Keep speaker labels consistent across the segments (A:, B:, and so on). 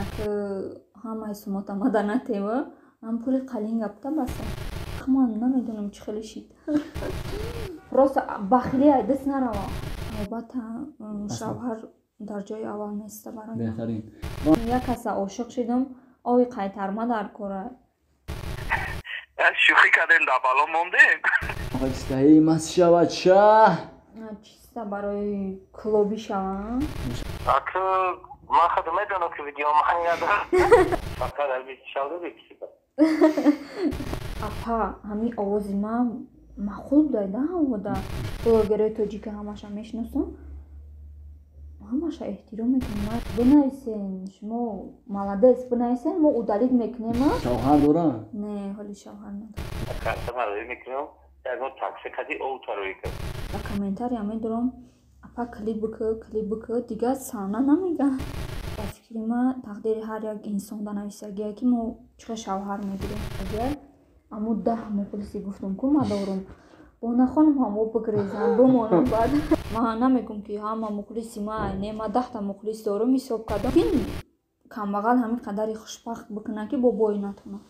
A: Як ҳамаи сумота мада натева, ҳам пули қалин гапта баса. Ман намедонам, чӣ хеле шид. Просто бахилӣ ай даст нарава. Албатта, шавҳар дар ҷои аввал неста барои ман.
B: Беҳтарин.
A: Як каса ошиқ шидам, ови қайтарма дар кора.
C: Шӯхӣ кардем, дар бало мондем.
B: Эй, маст шавад шаҳ.
A: Чиста барои клоби шавам.
C: Аку ман худ медонам, ки видео ман ядам. Фақат шавдори.
A: Апа, ҳамин овози ман маъқул будай да ҳамода. Блогерои тоҷика ҳамаша мешиносам, ҳамаша эҳтиром мекунам. Бинависен, шумо молодец, бинависен, мо удалить мекунем.
B: Шавҳар дора?
A: Не, ҳоли шавҳар надорам.
C: Карта мекунам, ягон такси кади овтарои кард.
A: Ба комментария медорам: «Апа, клип бикӯ, клип бикӯ», дигар сана намегӯям. Ба фикри ман, тақдири ҳар як инсон да нависагие, ки мо чӣ хел шавҳар мегирем. Агар аммо 10 мухлиси гуфтум ку ма дорум, бо нахонам ҳамо бигрезам, бимонам. Баъд ман намегӯм, ки ҳама мухлиси ман. Не, ма 10-та мухлис дорум, ҳисоб кардам. Кин камбағал ҳамин қадари хушбахт бикунад, ки бо бой натонад.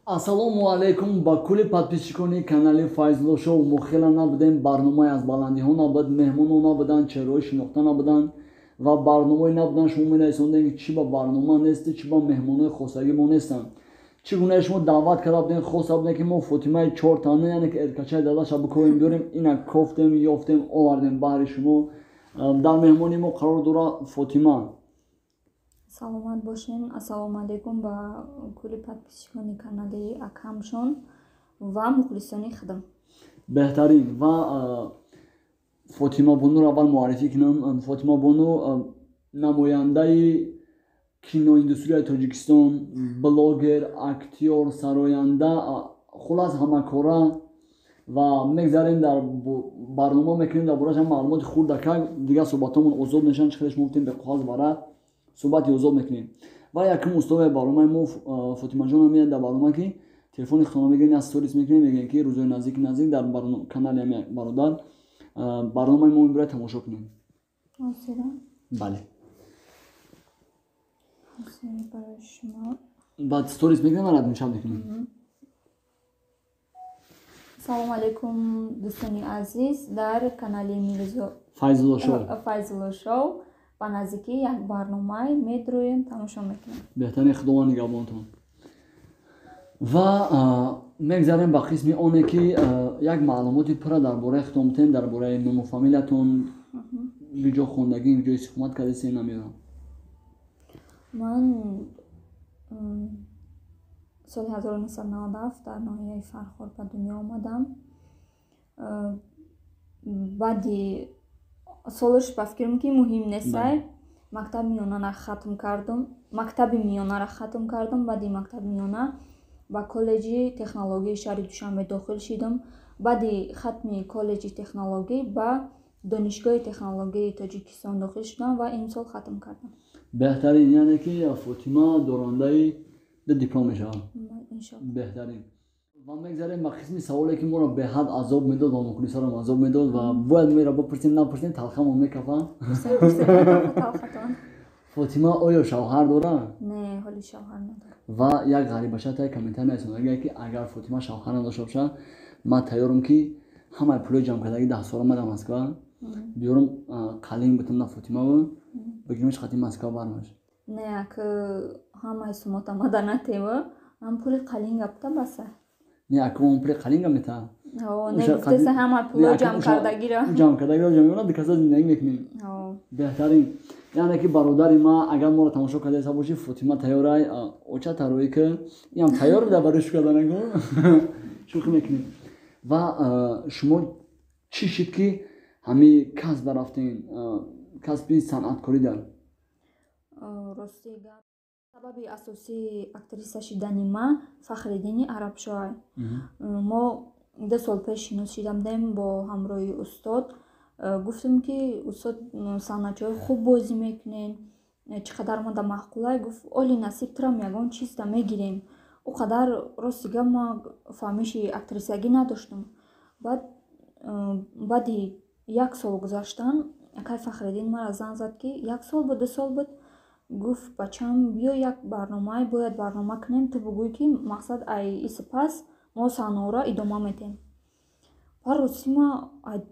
B: Ассалому алайкум ба кулли подписчикони канали Файзулло Шоу. Мо хеле набудем, барномаи «Аз баландиҳо» набуд, меҳмоно набуданд, чеҳраҳои шинохта набуданд ва барномае набуданд. Шумо менависондем, ки чӣ ба барнома нестӣ, чӣ ба меҳмонои хосагӣ мо нестанд. Чӣ гуна шумо даъват карда будем, хоста будем, ки мо Фотимаи чортана, яъне ки эркачаи дадаша бикобем, биёрем. Ина кофтем, ёфтем, овардем баҳри шумо. Дар меҳмони мо қарор дорад Фотима.
A: Саломат бошен. Ассалому алайкум ба кулли подписчикони канали акамшон ва мухлисони худам.
B: Беҳтарин. Ва Фотима Бонуро аввал муаррифӣ кунам. Фотима Бону намояндаи киноиндустрияи Тоҷикистон, блогер, актёр, сароянда, хулас, ҳамакора. Ва мегзарем, дар барнома мекунем дар борааш ҳам маълумоти хурдакак. Дигар суҳбатҳомон озод мешаванд. Чӣ хеле шумо гуфтем, беқоғаз варақ суҳбати озод мекунем. Ва якум устови барномаи мо Фотимаҷон меяд дар барнома, ки телефони худтона мегирем, аз сторис мекунем, мегӯем, ки рӯзои наздики наздик дар канали ами бародар барномаи мо мебурад, тамошо кунем. Бале.
A: Барои шумо.
B: Баъд сторис мекунем, радмишаб мекунем.
A: Салому алайкум, дӯстони азиз, дар канали Мирзо
B: Файзулло Шоу.
A: Файзулло Шоу ба наздикӣ як барномаи медроем, тамошо мекунем.
B: Беҳтарин, Худованд нигаҳбонтон. Ва мегзарем ба қисми оне, ки як маълумоти пурра дар бораи худтон битем, дар бораи ному фамилиятон, куҷо хондагӣ, куҷо истиқомат кардасен, намедонам.
A: Ман соли 1997 дар ноҳияи Фархор ба дунё омадам. Баъди солаш, ба фикрам, ки муҳим нестай. Мактаби миёнара хатм кардам, мактаби миёнара хатм кардам. Баъди мактаби миёна ба коллеҷи технологияи шаҳри Душанбе дохил шидам. Баъди хатми коллеҷи технологӣ ба Донишгоҳи технологияи Тоҷикистон дохил шудам ва имсол хатм кардам.
B: Беҳтарин. Яъне ки Фотима дорандаи ду диплом мешавад. Беҳтарин. Ва мегзарем ба қисми саволе, ки моро беҳад азоб медод ва мухлисорам азоб медод ва бояд мера бипурсем, напурсем, талхамон мекафа. Фотима оё шавҳар дорад?
A: Не, ҳоли шавҳар надорам.
B: Ва як ғарибаша таи комментар нарисонда, ки агар Фотима шавҳар надошта бошад, ман тайёрам, ки ҳамаи пулои ҷамъкардагӣ 10 сола ма дар Москва биёрам, қалин битам на Фотимаву бигирмиш, қати Москва бармаш.
A: Не, як ҳамаи сумота мада натева, ҳам пули қалин гапта баса.
B: Не, аку он пули қалин мета.
A: Не, гуфтеса, ҳама пуло ҷамъкардагиро.
B: Ҷамъкардагиро ҷамъ мекунад, дикаса зиндагӣ мекунем. Беҳтарин. Яъне ки, бародари ма, агар моро тамошо кардаеса бошӣ, Фотима тайёрай, оча тароӣ, ки иам тайёр буда барои шу карданаку, шӯхӣ мекунем. Ва шумо чӣ шид, ки ҳамин касба рафтен, касби санъаткорӣ дар?
A: Рости гап, сабаби асосии актриса шидани ман Фахриддини Арабшоҳ. Мо 2 сол пеш шинос шида будем бо ҳамроҳи устод. Гуфтем, ки устод, санъатчиҳои хуб бозӣ мекунен, чӣ қадар мада маъқулай. Гуфт: «Оли насиб, турам ягон чизда мегирем». Ӯ қадар, рости гап, ман фаҳмиши актрисагӣ надоштам. Баъд баъди як сол гузаштан акай Фахриддин маро занг зад, ки як сол буд, 2 сол буд. Гуфт: «Бачам, биё, як барномае бояд барнома кунем, ту бугӯй, ки мақсад ай исипас мо саҳнаора идома медиҳем». Баъд ростӣ ма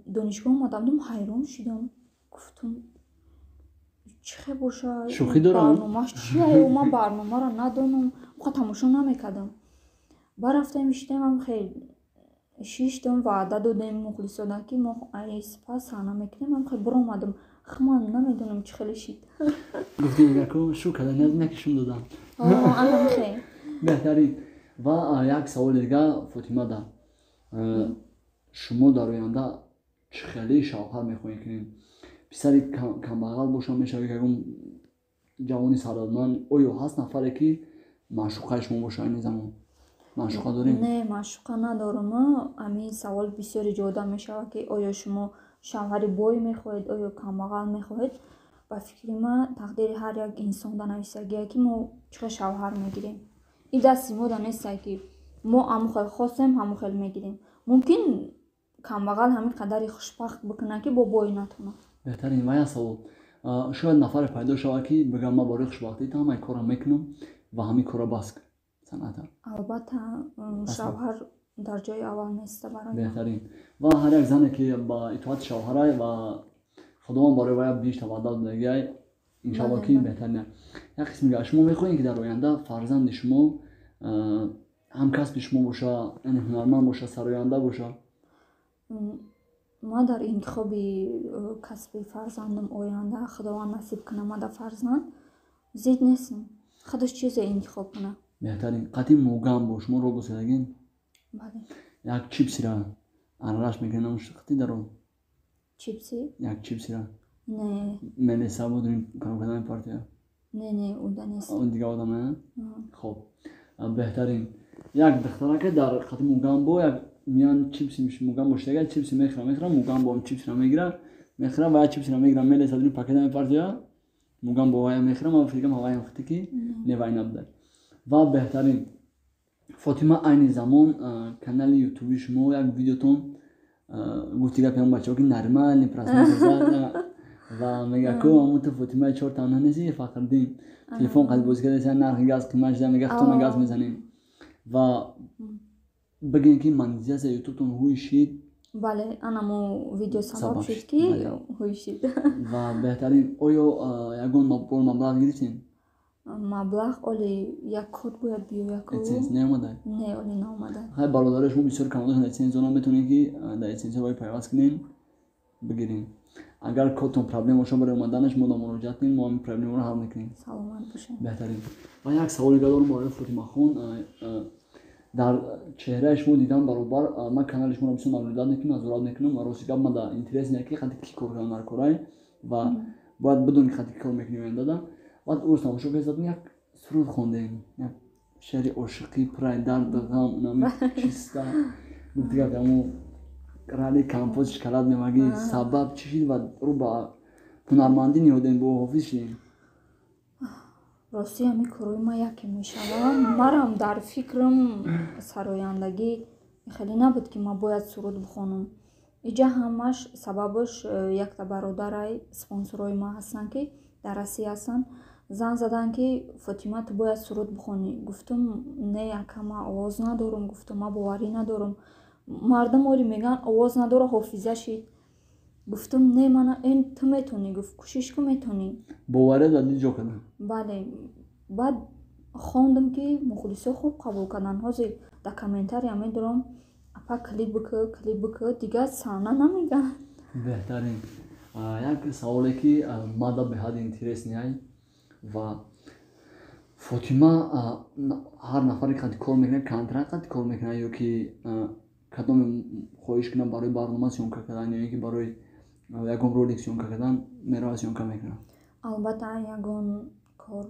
A: донишгоҳ омадам, ҳайрон шудам, гуфтам: «Чӣ хел бошад?»
B: Шӯхӣ дорам?
A: Барномаш чия? Ман барномаро надонам, уқа тамошо намекардам. Баъд рафтем, шидем, ам хел шиштам, ваъда додем мухлисода, ки мо ай сипас саҳна мекунем. Ам хел биромадам, ман намедонам, чӣ хеле шид.
B: Гуфтем яку шу када не ки шум додам.
A: Анам хел.
B: Беҳтарин. Ва як саволи дигар, Фотимада: шумо дар оянда чӣ хеле шавҳар мехоҳед кунед? Писари камбағал боша мешавед, ягон ҷавони сарватманд? Оё ҳаст нафаре, ки маъшуқаи шумо боша? Айни замон маъшуқа дорем?
A: Не, маъшуқа надорам. Ҳамин савол бисёре ҷода мешавад, ки оё шумо шавҳари бой мехоҳед, оё камбағал мехоҳед. Ба фикри ман, тақдири ҳар як инсон да нависагие, ки мо чӣ хел шавҳар мегирем. Ин дасти мо да нестае, ки мо ҳамон хел хостем, ҳамон хел мегирем. Мумкин, камбағал ҳамин қадари хушбахт бикунад, ки бо бой натонад.
B: Беҳтарин. Ва як савол: шояд нафаре пайдо шавад, ки бигӯяд: «Ман барои хушбахтии ту ҳамаи корро мекунам ва ҳамин корро бас кун, санъата».
A: Албатта, шавҳар дар ҷои аввал места барои.
B: Беҳтарин. Ва ҳар як зане, ки ба итоати шавҳарай ва Худованд барои вая биҳишта ваъда додагиай, иншалло, ки беҳтарин. Як қисми дигар: шумо мехоҳед, ки дар оянда фарзанди шумо ҳамкасби шумо боша, яъне ҳунарманд боша, сароянда боша?
A: Ман дар интихоби касби фарзандам, оянда Худованд насиб кунад мада фарзанд, зид нестам, худаш чизе интихоб кунад.
B: Беҳтарин. Қатъи Мугамбо шумо ро босадагин?
A: Бале.
B: Як чипсира аралаш мекунем, қати даро.
A: Чипси?
B: Як чипсира.
A: Не.
B: Мелеса будем кардани партия.
A: Не, уда нест.
B: Он дига одаме. Хоб, беҳтарин. Як духтараке дар қати Мугамбо як миян чипси Мугамбо шидага, чипси мехӯра, мехӯра, Мугамбо чипсира мегира, мехӯра ва як чипсира мегира, мелеса, дуни пакета мепартия, Мугамбо вая мехӯра. Ман фикрам, ҳаваям хити, ки не, вай набуда. Ва беҳтарин, Фотима, айни замон канали ютуби шумо як видеотон гуфти гапи ҳам бачаҳо, ки нормальный просмотр зад ва мега ку ҳамун ту Фотимаи чор танҳо неси, Фахриддин телефон қади бозӣ карда, нархи газ қимат шуда, мега хутона газ мезанем. Ва бигӯем, ки монетизатсия ютубтон ҳуй шид?
A: Бале, анамо видео сабаб шуд, ки ҳуй шид.
B: Ва беҳтарин. Оё ягон бор маблағ гирифтем?
A: Маблағ оли як код бояд биёяд.
B: AdSense неомада?
A: Не, оли наомада.
B: Хай, бародари шумо бисёр каналҳо AdSense доранд, метавонед, ки дар AdSense вай пайваст кунем, бигирем. Агар кодтон проблема бошад барои омаданаш, мо да муроҷиат кунем, мо ҳамин проблемаро ҳал мекунем.
A: Саломат бошед.
B: Беҳтарин. Ва як саволи дигар дорам барои Фотимахон. Дар чеҳраи шумо дидам баробар, ман канали шуморо бисёр наблюдать мекунам, назорат мекунам ва рости гап, ман да интерес не, ки қати ки кор кардан дар корай ва бояд бидонӣ, қати ки кор мекунӣ ояндада. Баъд урӯз тамошо кардам, як суруд хондем, як шеъри ошиқӣ, пурай дарду ғам, нами чиста гуфти гап, ҳамо рали композ шоколад мемагӣ. Сабаб чӣ шид ва рӯ ба ҳунармандӣ ниҳодем, бо ҳофиз шидем?
A: Ростӣ, ҳамин корҳои ман яке мешавад. Марам дар фикрам сарояндагӣ хеле набуд, ки ман бояд суруд бихонам. Иҷа ҳамаш сабабаш якта бародарай, спонсорҳои ман ҳастанд, ки дар Россия ҳастанд, занг заданд, ки «Фотима, ту бояд суруд бихонӣ». Гуфтум: «Не, ака, ман овоз надорам». Гуфтум: «Ман боварӣ надорам, мардум оли мегӯянд, овоз надора, ҳофиза шид». Гуфтум: «Не, мана ин ту метавонӣ». Гуфт: «Кӯшиш кун, метавонӣ».
B: Боварӣ дар дил ҷо кардам.
A: Бале. Баъд хондум, ки мухлисо хуб қабул карданд. Ҳозир дар комментария медорам: «Апа, клип бикӯ, клип бикӯ», дигар саҳна намегӯянд.
B: Беҳтарин. Як саволе, ки мада беҳад интересный ай. Ва Фотима, ҳар нафаре қати кор мекунад, контракт қати кор мекунад ё ки кадоме хоҳиш кунад барои барнома съёмка кардан ё ин ки барои ягон ролик съёмка кардан, меравад, съёмка мекунад?
A: Албатта, ягон кор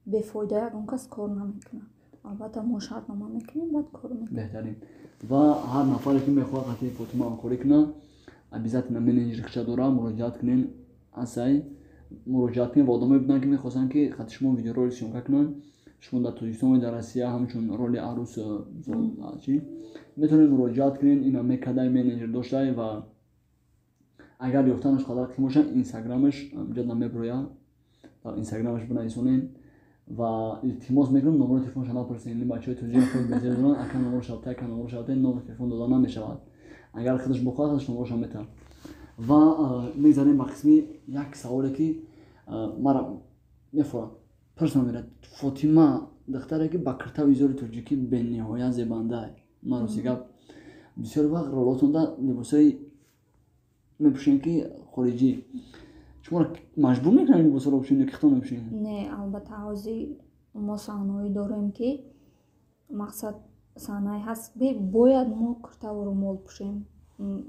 A: бефоида ягон кас кор намекунад. Албатта, мо шартнома мекунем, баъд кор мекунем.
B: Беҳтарин. Ва ҳар нафаре, ки мехоҳад қати Фотима ҳамкорӣ кунад, обязательно менеҷери хиша дора, муроҷиат кунен, асай муроҷиат кунед. Ва одамое буданд, ки мехостанд, ки қати шумо видеоролик съёмка кунанд, шумо дар Тоҷикистон ва дар Россия ҳамчун роли арӯс чи метавонед муроҷиат кунед. Ина мекадай, менеҷер доштай. Ва агар ёфтанаш қадар қим бошад, инстаграмаш ҷа намеброяд. Инстаграмаш бинависонен ва илтимос мекунам, номеро телефонша напурсен. Ин бачаҳои тоҷик худ безер доранд: ака, номеро шабта, ака, номеро шабта. Номер телефон дода намешавад. Агар худаш бихоҳад, худаш номероша метавад. Ва мегзарем ба қисми як саволе, ки мара мефорад, пурсам мерад. Фотима духтаре, ки ба киртаву изори тоҷикӣ бениҳоят зебанда. Ман, рости гап, бисёр вақт ролотонда либосҳои мепӯшем, ки хориҷӣ. Шуморо маҷбур мекунанд либосҳоро пӯшем ё ки худтон мепӯшем?
A: Не, албатта, ҳозир мо саҳнаҳое дорем, ки мақсад саҳнае ҳаст, бояд мо киртаву румол пӯшем.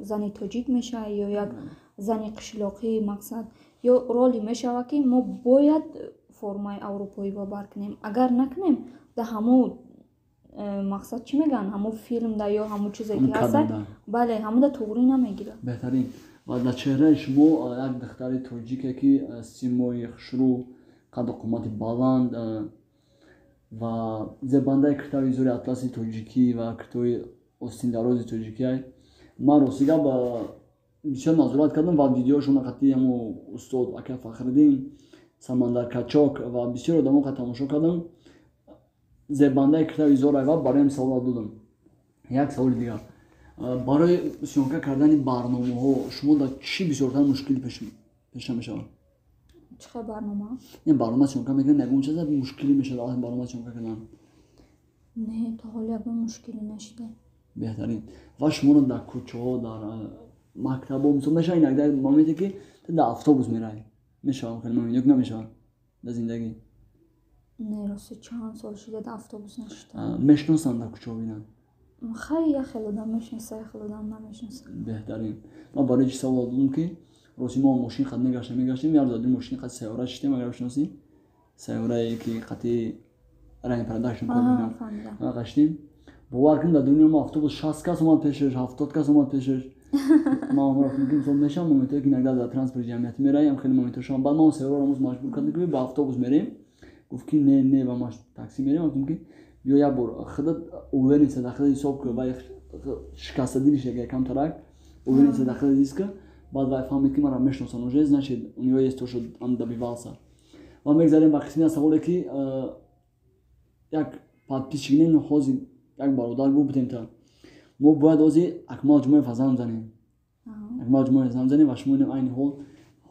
A: Зани тоҷик мешавад ё як зани қишлоқӣ, мақсад, ё роли мешавад, ки мо бояд формаи аврупоӣ ба бар кунем. Агар накунем, да ҳамун мақсад, чӣ мегӯянд, ҳамун филмда ё ҳамун чизе ки ҳаста, бале, ҳамуда туғрӣ намегирад.
B: Беҳтарин. Ва дар чеҳраи шумо як духтари тоҷике, ки симои хушрӯ, қаду қомати баланд ва зебандаи киртави изори атласи тоҷикӣ ва киртои остиндарози тоҷикӣ. Ман, рости гап, бисёр назорат кардам ва видеошона қатъи ҳамо устод ака Фахриддин, Самандар Качок ва бисёр одамо қа тамошо кардам. Зебандаи киртави изора ва бароям савола додам. Як саволи дигар: барои съёмка кардани барномаҳо шумо дар чӣ бисёртар мушкил пеша мешавад?
A: Чӣ хел барнома?
B: Ин барнома съёмка мекунед, ягон чиза мушкилӣ мешавад барнома съёмка кардан?
A: Не, то ҳол ягон мушкилӣ нашида.
B: Беҳтарин. Ва шуморо дар кӯчаҳо, дар мактабҳо, мисол, мешавад иногда моменте, ки ту дар автобус меравӣ, мешавад хеле момент ё намешавад дар зиндагӣ?
A: Не, рости, чанд сол шида дар автобус нашида.
B: Мешиносанд дар кӯчаҳо бинанд?
A: Хай, як хел одам мешиноса, як хел одам намешиноса.
B: Беҳтарин. Ман барои чӣ савол додам, ки рости мо мошин қад мегаштем, як рӯз мошини қад Сайёра шиштем, агар бишиносӣ, Сайёрае, ки қати Райн Продакшн кор мекунад, гаштем. Бовар кун, дар дунё мо автобус 60 кас омад пешаш, 70 кас омад пешаш. Ман омадам, ки мисол, мешавам моментое, ки иногда дар транспорти ҷамъиятӣ мераем, хеле моментҳо шавам. Баъд ман Сайёраро ҳамӯз маҷбур кардем, ки ба автобус мерем. Гуфт, ки не, не, ба такси мерем. Гуфтам, ки биё, як бор худат уверенность дар худат ҳисоб кун. Ва шикастадилиш якам тарак уверенность дар худат ҳис кун. Баъд вай фаҳмид, ки маро мешиносанд уже, значит, у него есть то, что он добивался. Ва мегзарем ба қисми аз саволе, ки як подписчик нем, ҳозир як бародар гуфт будем, та мо бояд ҳозир Акмал Ҷумаев занг занем, Акмал Ҷумаев занг занем. Ва шумо инам айни ҳол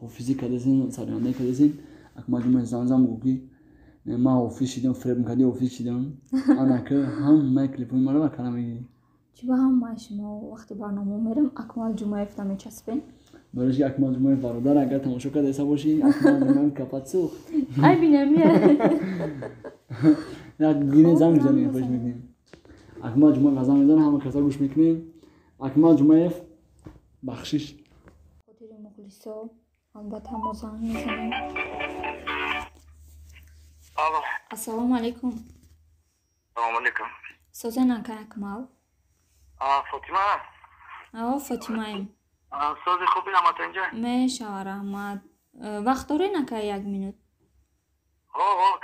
B: ҳофизӣ кардесин, сароянда кардесин. Акмал Ҷумаев занг зан, гуфт, ки ман ҳофиз шидам, фреб кардӣ, ҳофиз шидам, анака ҳамаи клипҳои маро ба кара мегирӣ.
A: Чӣ ба ҳамаи шумо вақти барнома мерем, Акмал Ҷумаевда мечаспем?
B: Барои ки Акмал Ҷумаев бародар, агар тамошо кардаеса бошӣ, Акмал Ҷумаев капат сӯхт.
A: Ай, бинамия.
B: Як гине занг мезанем, хоҳиш мекунем. Акмал Ҷумаев занг мезанем, ҳама каса гӯш мекунем. Акмал Ҷумаев, бахшиш.
A: Хотири мухлисо, албатта, мо занг мезанем.
C: Алло.
A: Ассалому алайкум.
C: Салому алайкум.
A: Созен, ака Акмал?
C: Фотима?
A: Ао, Фотимаем.
C: Сози, хуби, ҳамата инҷа?
A: Мешава, раҳмат. Вақт дорен, ака, як минут?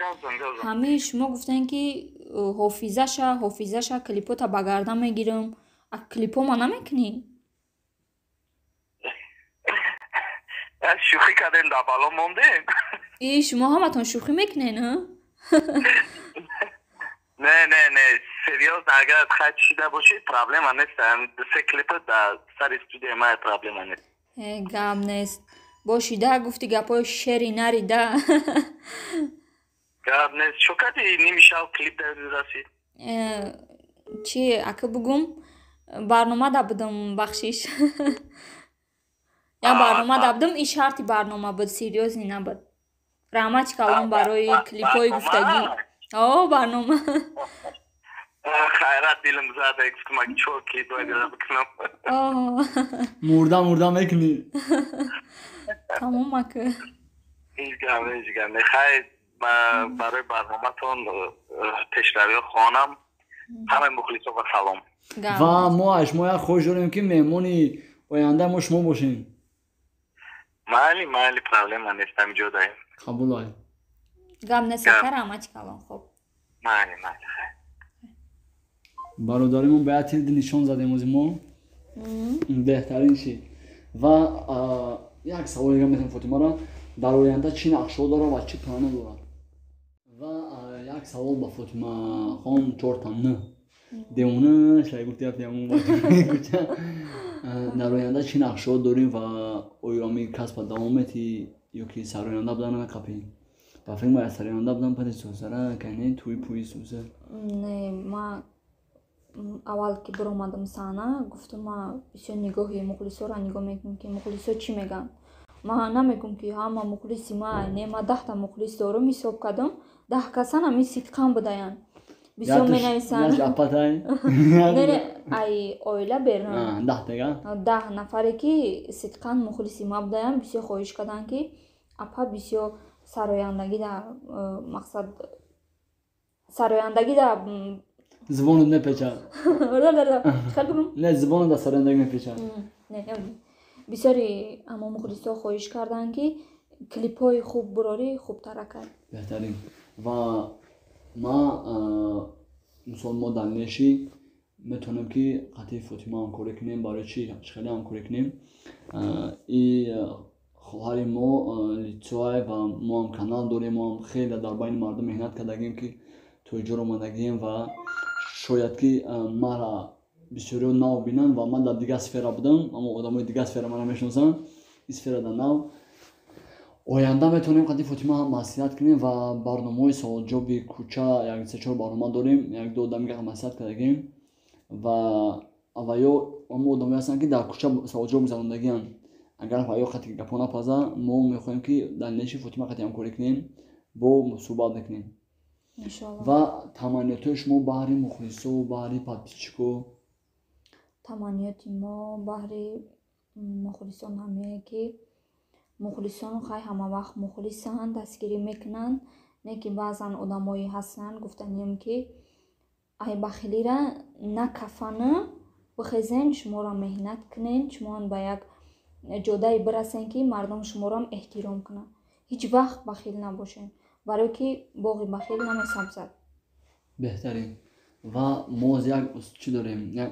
C: Гап зан, гап зан.
A: Ҳамаи шумо гуфтем, ки ҳофизаша, ҳофизаша, клипота ба гардан мегирам. А клипома намекунӣ?
C: Шӯхӣ кардем, дар бало мондем.
A: И шумо ҳаматон шӯхӣ мекунен, а?
C: Не, не, не, серьёзно, агар хай шида бошӣ, проблема нест. Се клипа дар сари студияи ман, проблема нест.
A: Гап нест, бошида гуфти гапҳои шери нарида.
C: Гап нест. Чо кардӣ, ними шаб клип расид?
A: Чи, ака, бугум, барномада будам, бахшиш, як барномада будам. И шарти барнома буд, серьёзный набуд. Раҳмати калон барои клипҳои гуфтагӣ. О, барнома.
C: Хайрат, дилам зада, гуфтам, чор клип бояд бикунам.
B: Мурда мурда мекунӣ.
A: Тамом, ака.
C: Ҳеҷ гап, ҳеҷ гап не. Хай, барои барноматон пешравиҳо хоҳонам. Ҳамаи мухлисо ба салом.
B: Ва мо аз шумо як хоҳиш дорем, ки меҳмони оянда мо шумо бошем.
C: Майли, майли, проблема нест, ҳамиҷо даем.
B: Қабул ай.
A: Гап нест, ака, раҳмати калон, хоб.
C: Майли, майли, хай.
B: Бародаримон ба як тилди нишон задем ози мо. Беҳтарин шид. Ва як савол дигар метавонем Фотимара. Дар оянда чӣ нақшҳо дорад ва чӣ планҳо дорад? Ва як савол ба Фотимахон чорта н девона шай гуфти кӯча. Дар оянда чӣ нақшҳо дорем ва оё ҳамин касба давом метиҳӣ ё ки сароянда будан намеқапӣ? Ба фикр мая сароянда будан пади сӯсара кайне туи пӯи сӯса.
A: Не, ма аввал ки биромадам саҳна, гуфтам ма бисёр нигоҳи мухлисоро нигоҳ мекунам, ки мухлисо чӣ мегӯянд. Ма намегӯм, ки ҳама мухлиси ма, не, ма 10та мухлис дорум, ҳисоб кардам, 10 касан ҳамин сидқан будаянд. Бисёр менависанд. Не, ай оила берун. 10 нафаре ки сидқан мухлиси ма будаянд, бисёр хоҳиш карданд, ки апа бисёр сарояндагӣ да мақсад сарояндагӣ да
B: зибонат мепечад.
A: Чикар гӯм?
B: Не, зибонат да сарояндагӣ мепечад.
A: Бисёри ҳамо мухлисҳо хоҳиш карданд, ки клипҳои хуб бурорӣ, хубтара кард.
B: Беҳтарин. Ва ма мисол мо дар неши метавонем, ки қатъи Фотима ҳамкорӣ кунем. Барои чӣ хеле ҳамкорӣ кунем? И хоҳари мо лицоай ва мо ҳам канал дорем, мо ҳам хеле дар байни мардум меҳнат кардагем, ки то иҷоро омадагием ва шояд ки мара бисёриҳо нав бинанд ва ман дар дигар сфера будам, аммо одамои дигар сфера мара мешиносанд, ин сфера дар нав. Оянда метавонем қадди Фотима ҳам маслиҳат кунем ва барномаҳои саволҷоби кӯча як се-чор барнома дорем, як-ду одами маслиҳат кардагем ва ё ҳамо одамое ҳастанд, ки дар кӯча саволҷавоб гузарондагианд. Агар ё қати гапҳо напаза, мо мехоҳем, ки дар неши Фотима қати ҳамкорӣ кунем, бо суҳбат мекунем. Ва таманниётҳои шумо баҳри мухлисо, баҳри подписчико?
A: Таманниёти мо баҳри мухлисон ҳамее, ки мухлисон хай ҳама вақт мухлисанд, дастгирӣ мекунанд, не ки баъзан одамое ҳастанд, гуфтанием, ки ай бахилира накафана бихезен, шуморо меҳнат кунен, шумоам ба як ҷодае бирасен, ки мардум шуморо эҳтиром кунанд. Ҳеҷ вақт бахил набошен, барое ки боғи бахил намесабзад.
B: Беҳтарин. Ва мо як чӣ дорем, як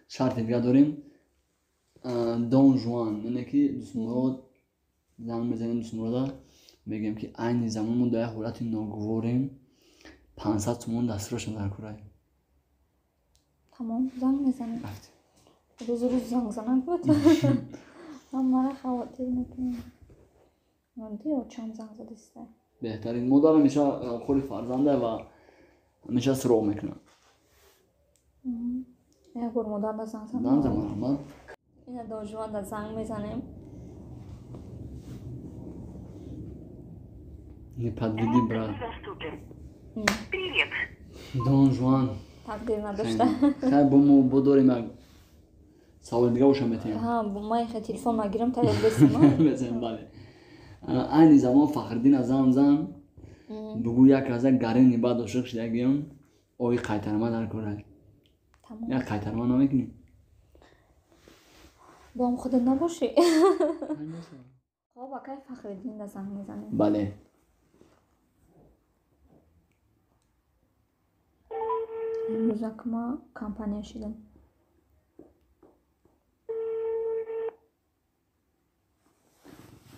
B: шарти дигар дорем. Дон Жуан, яъне ки Дустмурод занг мезанем, Дустмурода мегӯем, ки айни замон мо дар як ҳолати ногуворем, 500 сомон дастрошам дар курай.
A: Тамом, занг мезанем. Рӯзу рӯз занг занак буд, мара хавотир мекунем. Очам занг задиста.
B: Беҳтарин. Модар ҳамеша ғамхори фарзанда ва ҳамеша суроғ мекунад.
A: Як бор модарда занг
B: занг зан, марҳамат.
A: Ина Донжуанда занг мезанем.
B: Не подведи, брат.
C: Привет.
B: Дон Жуан.
A: Тақдир надошта.
B: Хай, бо мо бо дорем як саволи дига боша метиҳем.
A: Ма ихе телефон магирам, тайёр бесима.
B: Бесем, бале. Айни замон Фахриддина зан зан, бугӯ як раза гарини баъд ошиқ шидагиён, ои қайтарма дар корай. Як қайтарма намекунӣ?
A: Бо худат набошӣ. Хоб, акай Фахриддинда занг мезанем.
B: Бале.
A: Имрӯзак ма компания шидам.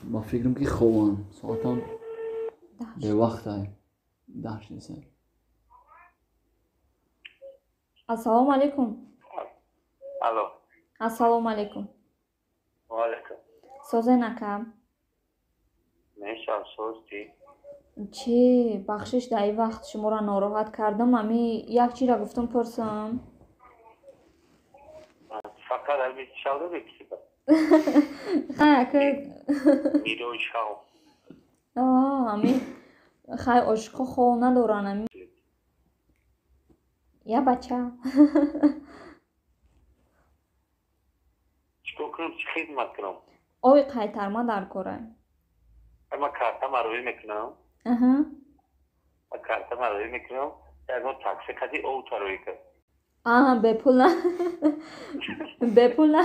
B: Ба фикрам, ки хобанд, соатам бевақтай, 10 шидаса.
A: Ассалому алайкум.
C: Алло.
A: Ассалому алайкум.
C: Ваалайкум.
A: Созен, ака?
C: Мешав, созди.
A: Чӣ, бахшиш, дар ин вақт шуморо нороҳат кардам. Ами як чиро гуфтам пурсам.
C: Фақат ами шалда бекиба.
A: Хай, ака.
C: Мирои шав.
A: Ами хай ошиқҳо хол надоранд ами. Я бача.
C: Чикор кунам, чӣ хидмат кунам?
A: Ои қайтарма дар корай.
C: Ма карта марӯӣ мекунам. Ма карта марӯӣ мекунам, ягон такси қади ов тарӯӣ кард.
A: А, бепул на. Бепул на.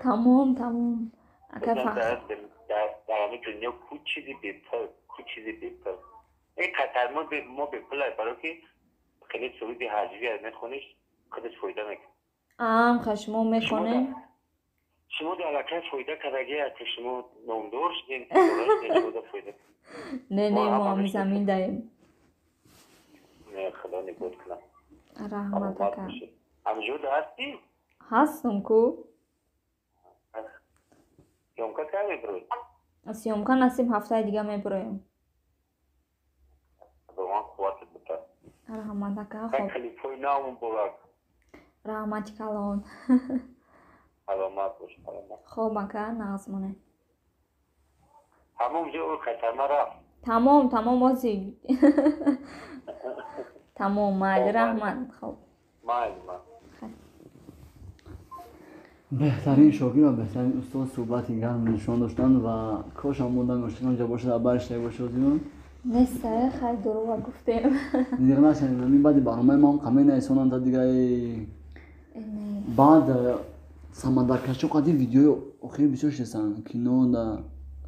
A: Тамом, тамом. Ака Фахр.
C: Дар ҳамин дунё ку чизи бепул, ку чизи бепул. Ин қайтарма мо бепул барое ки хеле суруди ҳаҷвӣ мехониш, худаш фоида мекунад.
A: Ам ха шумо мехонем?
C: Шумо дар аллакай фоида кардагӣ, ки шумо номдор шудем, шумо фоида.
A: Не, не, мо ҳами замин даем.
C: Не, худо нигоҳ кунад.
A: Раҳмат ака.
C: Ҳамҷода ҳастӣ?
A: Ҳастам ку.
C: Съёмка кай мебироӣ?
A: Съёмка насиб ҳафтаи дига мебироем.
C: Худованд қувватат бидад.
A: Раҳмат ака. Хоб.
C: Клипҳои нав муборак.
A: Раҳмати калон.
C: Саломат бош, саломат.
A: Хоб ака, нағз монед.
C: Тамом ҷо хайтарма рафт.
A: Тамом, тамом ози. Тамом, майли, раҳмат. Хоб.
C: Майли, майли.
B: Беҳтарин шогирд ва беҳтарин устод суҳбати гарм нишон доштанд ва кош ҳам монда мошинон ҷо бошад, барш бошад озимон.
A: Неста, хай дурӯға гуфтем.
B: Зиқ нашавем, ҳамин баъди барномаи ман қамай наисонанд та дигаи. Баъд Самандар Качоқ қади видеои охири бисёр шидастанд. Кино да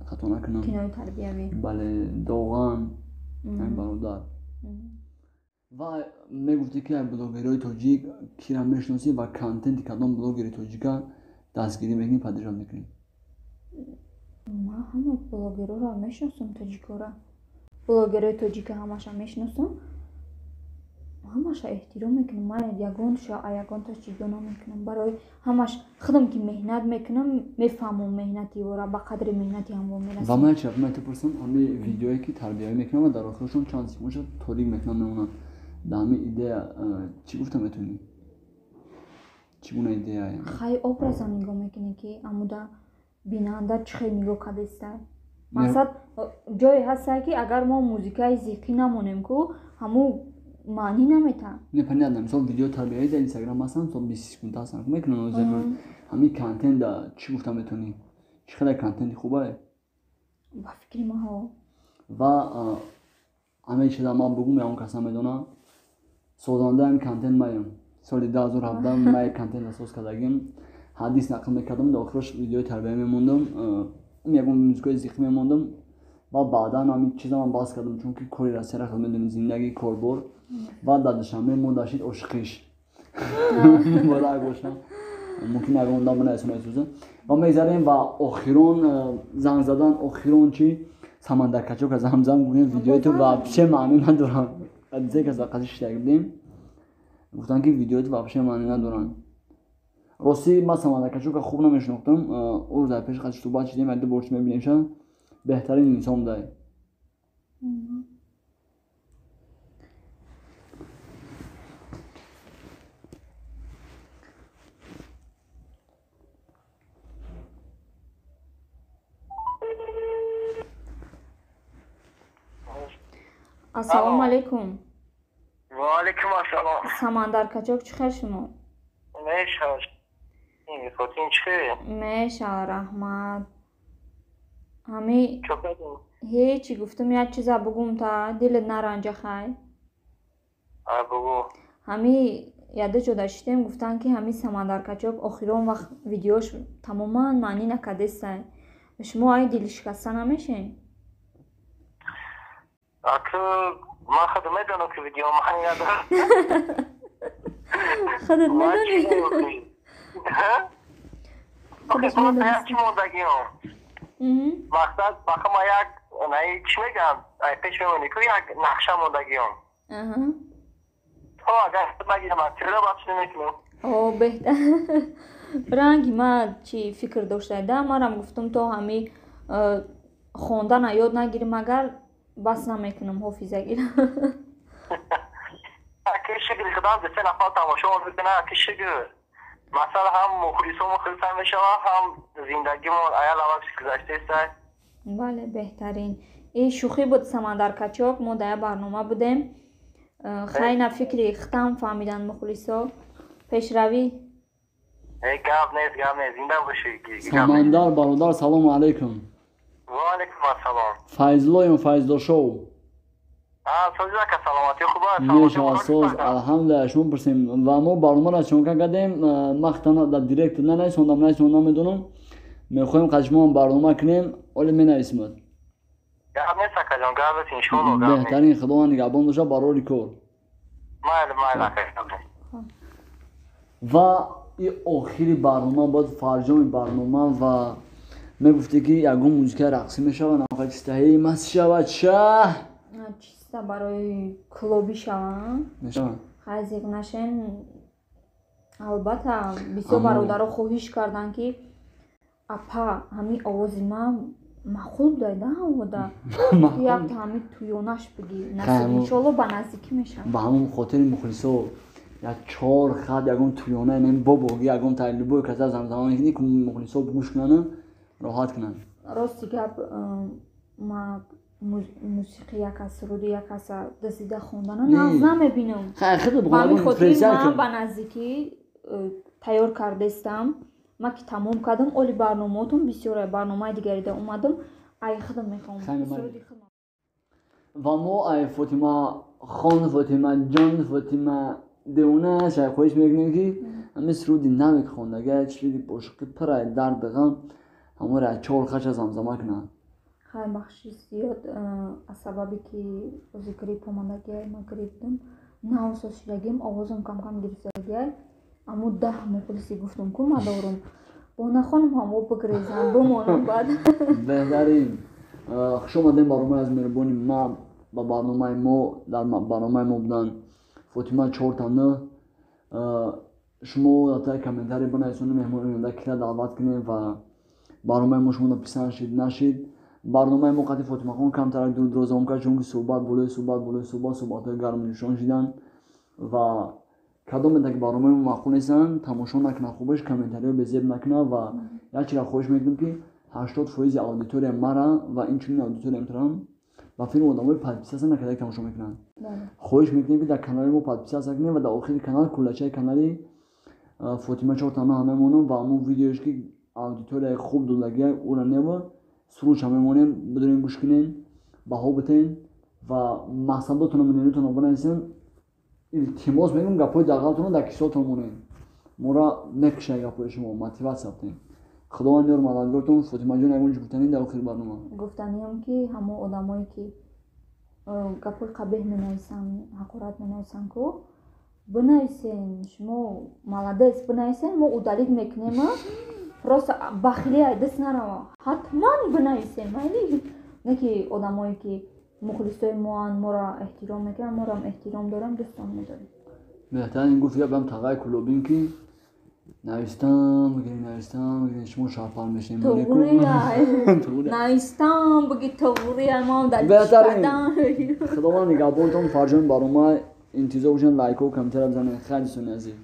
B: хато накунам.
A: Кинои тарбиявӣ.
B: Бале, Доған, ҳамин бародар. Ва мегуфтӣ ки блогерҳои тоҷик кира мешиносӣ ва контенти кадом блогери тоҷика дастгирӣ мекунӣ, поддержат мекунӣ?
A: Ман ҳама блогерҳоро мешиносам, тоҷикҳоро. Блогерҳои тоҷика ҳамаша мешиносам. Ҳамаша эҳтиром мекунам. Ман ягонша ягонташ ҷудо намекунам. Барои ҳамаш худам ки меҳнат мекунам, мефаҳмам меҳнати ӯро, ба қадри меҳнати ҳамон мерасам.
B: Ва ман як чиз мепурсам, ҳамин видеое ки тарбиявӣ мекунам ва дар охирашон чанд секундша торик мекунам мемонанд. Дар ҳамин идея чӣ гуфта метавонӣ? Чӣ гуна идея?
A: Хай образа нигоҳ мекунӣ ки амуда бинанда чӣ хел нигоҳ кардааста. Мақсад ҷое ҳаста ки агар мо музикаи зиқӣ намонем ку, ҳамун маънӣ наметаҳад.
B: Не, понятно. Мисол видео тарбиявӣ дар Инстаграм ҳастанд, мисол 20 секунд ҳастанд. Мекунанд ҳамин контент чӣ гуфта метавонӣ? Чӣ қадар контенти хубае?
A: Ба фикри ман ҳо.
B: Ва ҳамаи чиза ман бугум, ягон кас намедонам. Созандаи ҳамин контент маем. Соли 2017 ман як контент асос кардагим. Ҳадис нақл мекардам, дар охираш видеои тарбиявӣ мемондам, ягон музикаи зиқӣ мемондам ва баъдан ҳамин чиза ман бас кардам, чунки кори Россияра хел медонӣ, зиндагии корбор. Ва дар Душанбе мо дашид ошиқиш. Муборак бошам. Мумкин ягон одам бинависонад сӯза. Ва мегзарем ва охирон занг задан, охирон чи Самандар Качоқ аз ҳамзам гӯем видеои ту вообще маънӣ надоранд. Зе кас дар қази шиштагӣ будем. Гуфтанд ки видеои ту вообще маънӣ надоранд. Ростӣ ман Самандар Качоқро хуб намешинохтам. Ӯ рӯз дар пеши қази суҳбат шидем, як ду бор мебинемша. Беҳтарин инсон будай.
A: Ассалому алайкум.
C: Ва алайкум ассалом.
A: Самандар Качоқ, чӣ хел шумо?
C: Мешавад. Фотин чӣ хел?
A: Мешавад, раҳмат. Ҳами ҳечи гуфтам як чиза бугум та дилат наранҷа хай.
C: Бугу.
A: Ҳами яда ҷода шидем, гуфтанд ки ҳами Самандар Качоқ охирон вақт видеош тамоман маънӣ накардестай. Шумо ай дилшикаста намешен?
C: Аку ман худ медонам ки видео маънӣ надорад.
A: Худат медонӣ?
C: Худаш медонӣ. Чӣ мондагиам? Мақсад баха ма як наи чӣ мегӯям, ай пеш мемонӣ ку як нақша мондагиам. То агар нагирам, чиро бахш намекунам.
A: О, беҳтар. Ранги ма чӣ фикр доштайда, марам гуфтам то ҳами хондана ёд нагирим, агар бас намекунам ҳофизагира.
C: Аки шукри худам се нафар тамошо мекунад, аки шукр. Масалан ҳам мухлисо мухлиса мешавад, ҳам зиндагимон аял аввал гузаштааст.
A: Бале, беҳтарин. Ин шӯхӣ буд Самандар Качоқ, мо дар як барнома будем. Хайна фикри хитам фаҳмиданд мухлисо. Пешравӣ.
C: Гап нест, гап нест, зинда бошӣ.
B: Самандар бародар, салому алайкум.
C: Ва алайкум ассалом.
B: Файзлоем, Файзло шоу.
C: Соз ака, саломатӣ хуб аст?
B: Мешавад соз, алҳамдулилла, шумо пурсем. Ва мо барномаро чонка кардем, ман дар директ нанависондам, нависондам намедонам. Мехоҳем қад шумо барнома кунем, оле менависимад.
C: Гап нест акаҷон, гап нест, иншоалло, гап нест.
B: Беҳтарин, Худованд нигаҳбон бошад, барори кор.
C: Майли, майли ака.
B: Ва И охири барнома бояд, фарҷоми барнома, ва мегуфтӣ, ки ягон музикаи рақсӣ мешавад, навқа чистаҳи маст шавад шаҳ.
A: Чиста барои клубӣ шавам.
B: Мешавад.
A: Хай, зиқ нашен, албатта, бисёр бародаро хоҳиш карданд, ки апа, ҳамин овози ман маъқул будай да ҳамода якта ҳамин туёнаш бигӣ, насиб, иншоалло, ба наздикӣ мешавад.
B: Ба ҳамон хотири мухлисо як чор хат ягон туёна нем бобоги, ягон таълибои каса замзама мекунӣ, ки мухлисо гӯш кунанд, роҳат кунанд.
A: Рости гап, ма мусиқи як кас, суруди як каса дастида хондана нағз намебинам. Ба ҳамин хотир ман ба наздикӣ тайёр кардастам. Ма ки тамом кардам, оли барномаотон бисёре, барномаи дигарида омадам, ай худам мехоҳам суруди худам.
B: Ва мо ай Фотима хон, Фотима ҷон, Фотима девона шай хоҳиш мекунем, ки ҳамин суруди наве ки хондага, суруди ошиқӣ, пурай дарди ғам, ҳамонро чор хаша замзама кунанд.
A: Хай, бахшиш зиёд, аз сабабе ки ози грипп омадагиай, ма грипп будам, навсоз шудагим, овозам камкам гирифтагиай. Аммо 10 мухлиси гуфтам ку ма дорум, бо нахонам ҳамо бигрезам, бимонам баъд.
B: Беҳтарин. Хуш омадем барномаи аз меҳрубони ма ба барномаи мо. Дар барномаи мо буданд Фотима чортана. Шумо дар таи комментарий бинависонед, меҳмони оянда кира даъват кунем ва барномаи мо шумо писанд шид, нашид. Барномаи мо қати Фотимахон камтарак дур дароз давом кард, чунки суҳбат болои суҳбат, болои суҳбат, суҳбатҳои гарму ҷӯшон шиданд. Ва кадомета ки барномаи мо маъқул нестанд, тамошо накунанд, хубаш комментариҳо безеб накунанд. Ва як чизро хоҳиш мекунем, ки 80% аудитория мара ва инчунин аудиторияи муҳтарам ба филми одамои подписаться накарда тамошо мекунанд. Хоҳиш мекунем, ки дар канали мо подписаться кунем ва дар охири канал куллачаи канали Фотима чортана ҳама мемонам ва ҳамон видеош, ки аудиторияи хуб додагия, ӯра нева суруша мемонем, бидонем, гӯш кунем, баҳо битен ва мақсадотонро, мнениятонро бинависем. Илтимос мекунем, гапҳои дағалтонро дар кисотон монем, моро мекушад гапҳои шумо, мотиватсия битем. Худованд ёр мададгортон. Фотимаҷон, ягон чӣ гуфтанӣ дар охири барнома?
A: Гуфтаниам, ки ҳамон одамое ки гапҳои қабеҳ менависанд, ҳақорат менависанд ку, бинависен, шумо молодец, бинависен, мо удалить мекунем. Просто бахилӣ даст нарава, ҳатман бинависем, майли. Не ки одамое ки мухлисои моанд, моро эҳтиром мекунанд, морам эҳтиром дорам, дӯстон медорем.
B: Беҳтарин гуфт. Гапам тағай кулобин, ки навистам бигирем, навистам бигирем, шумо шарпар мешем.
A: Навистам биги, туғри мам дар.
B: Беҳтарин. Худованд нигаҳбонтон. Фарҷоми барнома интизор бошед, лайкҳо, комментария бизанед. Хайр, дӯстони азиз.